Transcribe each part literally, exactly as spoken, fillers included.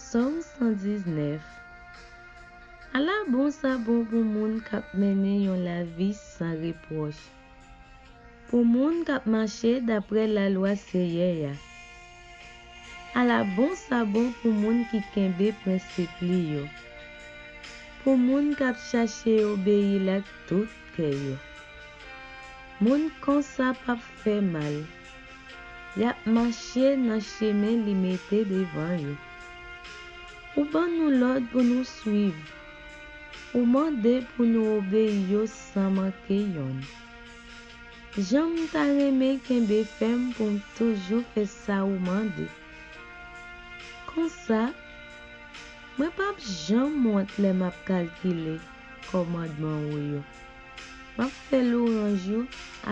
Sòm san diznèf. Ala bon sa bon pou moun k ap mennen yon lavi san repwòch, pou moun k ap mache dapre lalwa Seyè a! Ala bon sa bon pou moun ki kenbe prensip li yo, pou moun k ap chache obeyi l ak tout kè yo! Moun konsa p ap fè mal. Y ap mache nan chemen li mete devan yo. Ou ban nou lòd pou nou suiv. Ou mande pou nou obeyi yo san manke yonn. Jan m ta renmen kenbe fèm pou m toujou fè sa ou mande. Konsa, mwen p ap janm wont lè m ap kalkile kòmandman ou yo. M ap fè lwanj ou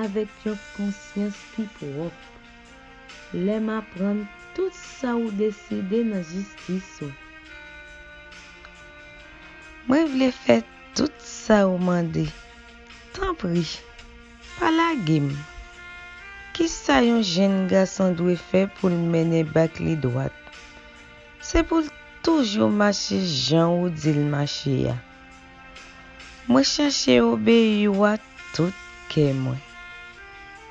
avèk yon konsyans ki pwòp, lè m aprann tout sa ou deside nan jistis ou. Mwen vle fè tout sa ou mande. Tanpri, pa lage m. Kisa yon jenn gason dwe fè pou l mennen bak li dwat? Se pou l toujou mache jan ou di l mache a. Mwen chache obeyi w a tout kè mwen.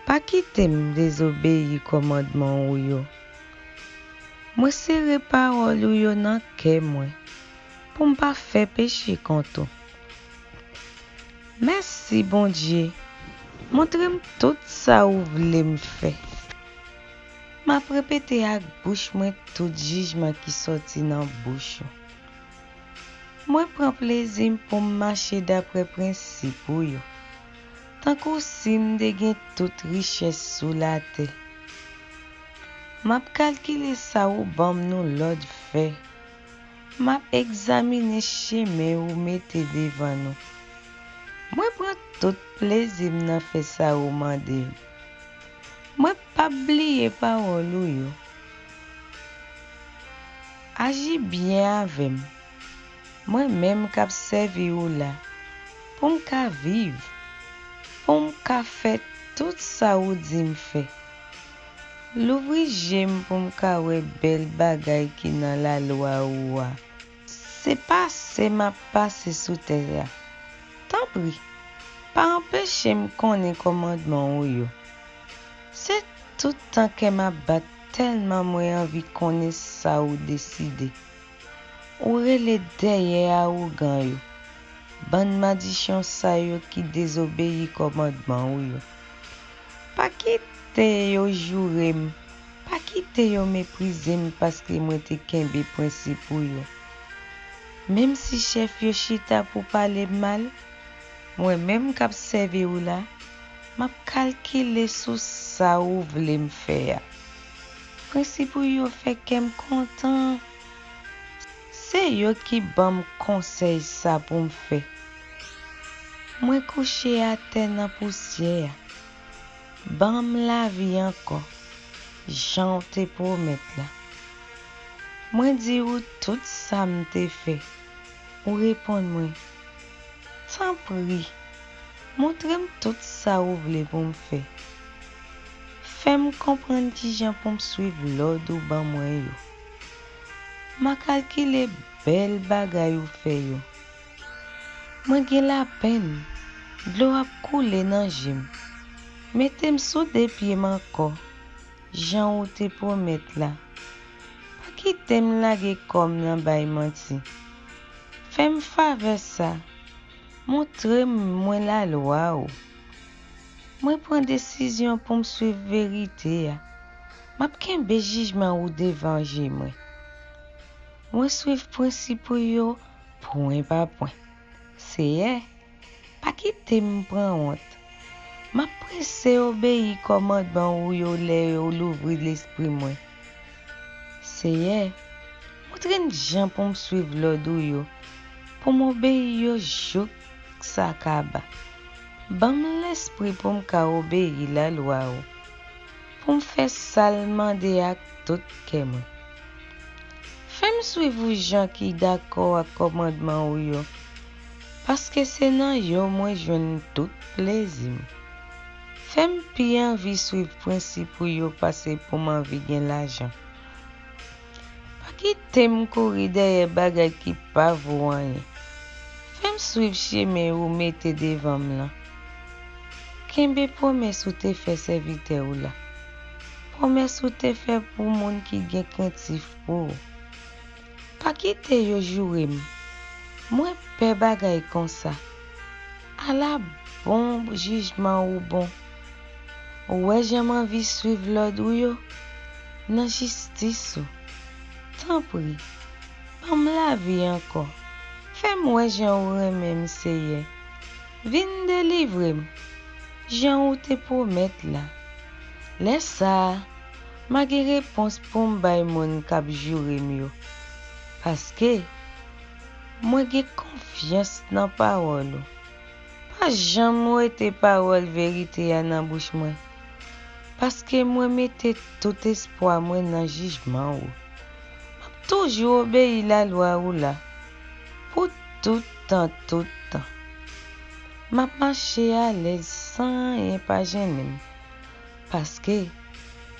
Pa kite m dezobeyi kòmandman ou yo. Mwen sere pawòl ou yo nan kè mwen, pou m pa fè peche kont ou. Mèsi, Bondye. Montre m tout sa ou vle m fè. M ap repete ak bouch mwen tout jijman ki sòti nan bouch ou. Mwen pran plezi m pou m mache dapre prensip ou yo, tankou si m te gen tout richès sou latè. M ap kalkile sa ou ban m nou lòd fè. M ap egzamine chemen ou mete devan nou. Mwen pran tout plezi m nan fè sa ou mande m. Mwen p ap bliye pawòl ou yo. Aji byen avè m, mwen menm k ap sèvi ou la, pou m ka viv, pou m ka fè tout sa ou di m fè. Louvri je m pou m ka wè bèl bagay ki nan lalwa ou a. Se pase m ap pase sou tè a. Tanpri, pa anpeche m konnen kòmandman ou yo. Se tout tan kè m ap bat tèlman mwen anvi konnen sa ou deside. Ou rele dèyè awogan yo, bann madichon sa yo ki dezobeyi kòmandman ou yo. Pa kite yo joure m, pa kite yo meprize m paske mwen te kenbe prensip ou yo. Menm si chèf yo chita pou pale m mal, mwen menm k ap sèvi ou la, m ap kalkile sou sa ou vle m fè a. Prensip ou yo fè kè m kontan. Se yo ki ban m konsèy sa pou m fè. Mwen kouche atè nan pousyè a. Ban m lavi ankò, jan w te pwomèt la. Mwen di ou tout sa m te fè. Ou reponn mwen, tanpri, montre m tout sa ou vle pou m fè. Fè m konprann kijan pou m suiv lòd ou ban mwen yo. M a kalkile bèl bagay ou fè yo. Mwen gen lapenn, dlo ap koule nan je m. Mete m sou de pye m ankò, jan ou te pwomèt la. Pa kite m lage kò m nan bay manti. Fè m favè sa, montre m mwen lalwa ou. Mwen pran desizyon pou m suiv verite a. M ap kenbe jijman ou devan je mwen. Mwen suiv prensip ou yo pwen pa pwen. Seyè, pa kite m pran wont. M ap prese obeyi kòmandman ou yo lè yo louvri lespri mwen. Seyè, montre m jan pou m suiv lòd ou yo, pou m obeyi yo jouk sa kaba. Ban m lespri pou m ka obeyi lalwa ou, pou m fè sa l mande ak tout kè mwen. Fè m suiv ou jan ki dakò ak kòmandman ou yo, paske se nan yo mwen jwenn tout plezi m. Fè m pi anvi suiv prensip ou yo pase pou m anvi gen lajan. Pa Kite m kouri dèyè bagay ki pa vo anyen. Fè m swiv chemen ou mete devan m lan. Kenbe pwomès ou te fè sèvitè w la. Pwomès ou te fè pou moun ki gen krentif pou ou. Pa kite yo joure m. Mwen pè bagay konsa. Ala bon jijman ou bon! Ou wè jan m anvi swiv lòd ou yo nan jistis ou. Tanpri, ban m lavi ankò. Fè m wè jan ou renmen m, Seyè. Vin delivre m, jan ou te pwomèt la. Lè sa a, m a gen repons pou m bay moun k ap joure m yo. Paske mwen gen konfyans nan pawòl ou. Pa janm wete pawòl verite a nan bouch mwen, paske mwen mete tout espwa mwen nan jijman ou. M ap toujou obeyi lalwa ou la pou tout tan, tout tan. M ap mache alèz san anyen pa jennen m, paske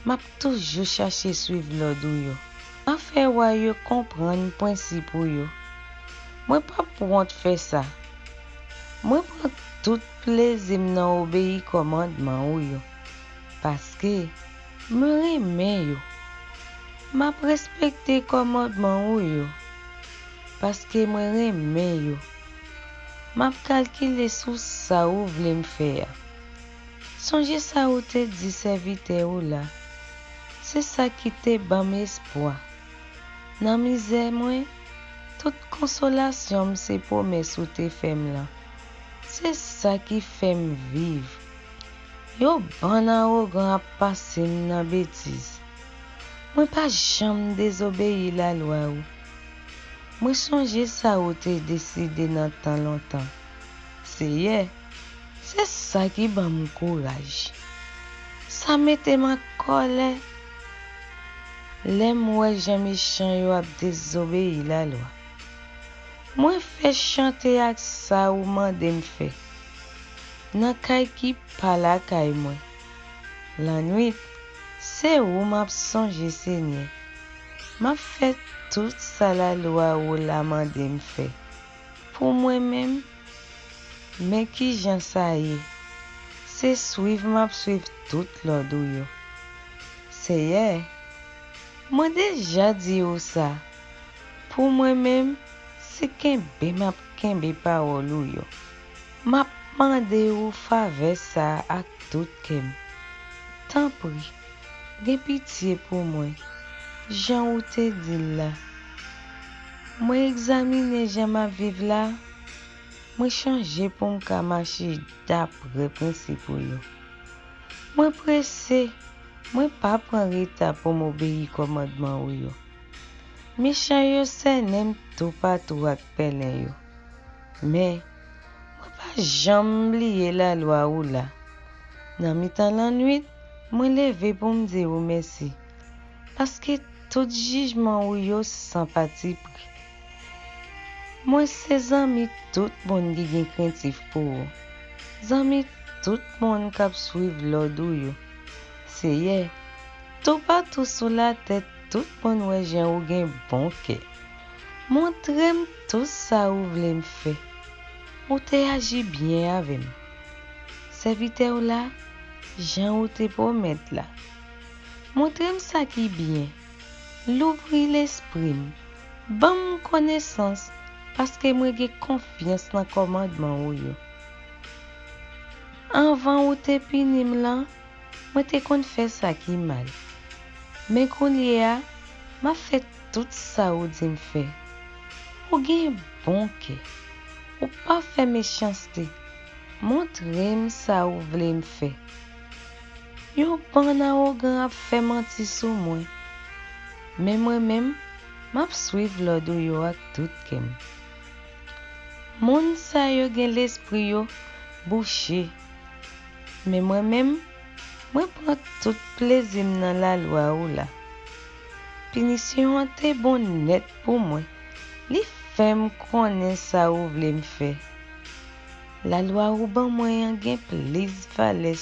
m ap toujou chache swiv lòd ou yo. M a fè wa yo konprann prensip ou yo. Mwen p ap wont fè sa. Mwen pran tout plezi m nan obeyi kòmandman ou yo, paske mwen renmen yo. M ap respekte kòmandman ou yo, paske mwen renmen yo. M ap kalkile sou sa ou vle m fè a. Sonje sa ou te di sèvitè ou la. Se sa ki te ban m espwa. Nan mizè mwen, tout konsolasyon m se pwomès ou te fè m lan. Se sa ki fè m viv. Yo bann awogan ap pase m nan betiz. Mwen pa janm dezobeyi lalwa ou. Mwen sonje sa ou te deside nan tan lontan. Seyè, se sa ki ban m kouraj. Sa mete m an kòlè lè m wè jan mechan yo ap dezobeyi lalwa. Mwen fè chante ak sa ou mande m fè nan kay ki pa lakay mwen. Lannwit, se ou m ap sonje, Senyè. M ap fè tout sa lalwa ou la mande m fè. Pou mwen menm, men kijan sa ye. Se swiv m ap swiv tout lòd ou yo. Seyè, mwen deja di ou sa. Pou mwen menm, se kenbe m ap kenbe pawòl ou yo. M ap mande ou favè sa a ak tout kè m. Tanpri, gen pitye pou mwen, jan ou te di l la. Mwen egzamine jan m ap viv la, mwen chanje pou m ka mache dapre prensip ou yo. Mwen prese, mwen pa pran reta pou m obeyi kòmandman ou yo. Mechan yo sènen m toupatou ak pèlen yo. Men, mwen pa janm bliye lalwa ou la. Nan mitan lannwit, mwen leve pou m di ou mèsi, paske tout jijman ou yo san patipri. Mwen se zanmi tout moun ki gen krentif pou ou, zanmi tout moun k ap swiv lòd ou yo. Seyè, toupatou sou latè, tout moun wè jan ou gen bon kè. Montre m tout sa ou vle m fè. Ou te aji byen avè m. Sèvitè w la, jan ou te pwomèt la. Montre m sa ki byen. Louvri lespri m. Ban m konesans, paske mwen gen konfyans nan kòmandman ou yo. Anvan ou te pini m lan, mwen te konn fè sa ki mal. Men kounye a, m ap fè tout sa ou di m fè. Ou gen bon kè. Ou pa fè mechanste. Montre m sa ou vle m fè. Yon bann awogan ap fè manti sou mwen. Men mwen menm, m ap swiv lòd ou yo ak tout kè m. Moun sa yo gen lespri yo bouche. Men mwen menm, mwen pran tout plezi m nan lalwa ou la. Pinisyon an te bon nèt pou mwen. Li fè m konnen sa ou vle m fè. Lalwa ou ban mwen an gen plis valè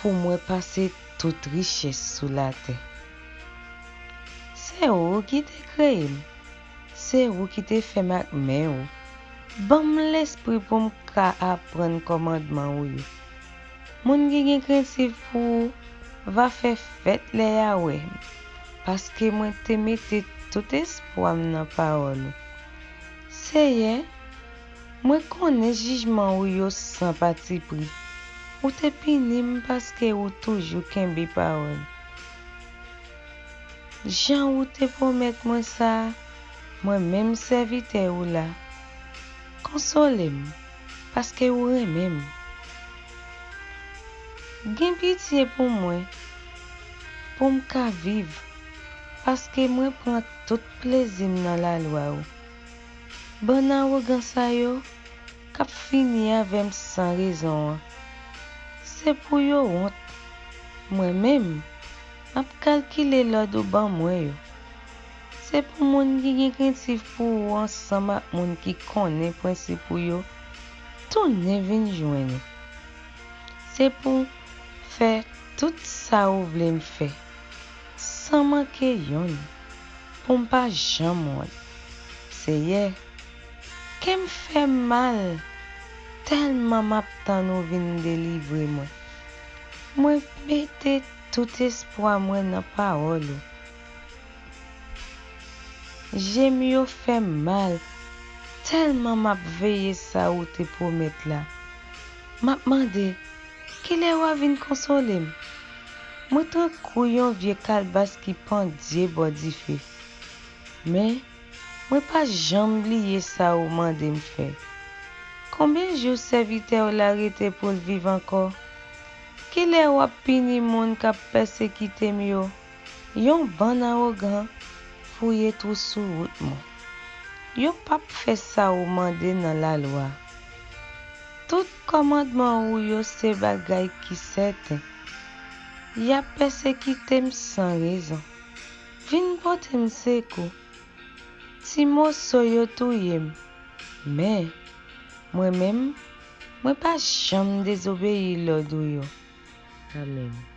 pou mwen pase tout richès sou latè. Se Se ou ki te kreye m. Se ou ki te fè m ak men ou. Ban m lespri pou m ka aprann kòmandman ou yo. Moun ki gen krentif pou ou va fè fèt lè y a wè m, paske mwen te mete tout espwa m nan pawòl ou. Seyè, mwen konnen jijman ou yo san patipri. Ou te pini m paske ou toujou kenbe pawòl. Jan ou te pwomèt mwen sa a, mwen menm sèvitè ou la, konsole m, paske ou renmen m. Gen pitye pou mwen, pou m ka viv, paske mwen pran tout plezi m nan lalwa ou. Bann awogan sa yo k ap fini avè m san rezon an, se pou yo wont. Mwen menm, m ap kalkile lòd ou ban mwen yo. Se pou moun ki gen krentif pou ou ansanm ak moun ki konnen prensip ou yo tounen vin jwenn ou. Se pou fè tout sa ou vle m fè, san manke yonn, pou m pa janm wont. Seyè, kè m fè m mal tèlman m ap tann ou vin delivre mwen. Mwen mete tout espwa mwen nan pawòl ou. Je m yo fè m mal tèlman m ap veye sa ou te pwomèt la. M ap mande, kilè w a vin konsole m? Mwen tankou yon vye kalbas ki pandye bò dife. Men, mwen pa janm bliye sa ou mande m fè. Konbyen jou sèvitè w la rete pou l viv ankò? Kilè w ap pini moun k ap pèsekite m yo? Yon bann awogan fouye twou sou wout mwen. Yo p ap fè sa ou mande nan lalwa. Tout kòmandman ou yo se bagay ki sèten. Y ap pèsekite m san rezon. Vin pote m sekou. Ti moso yo touye m, men, mwen menm, mwen pa janm dezobeyi lòd ou yo. Amèn.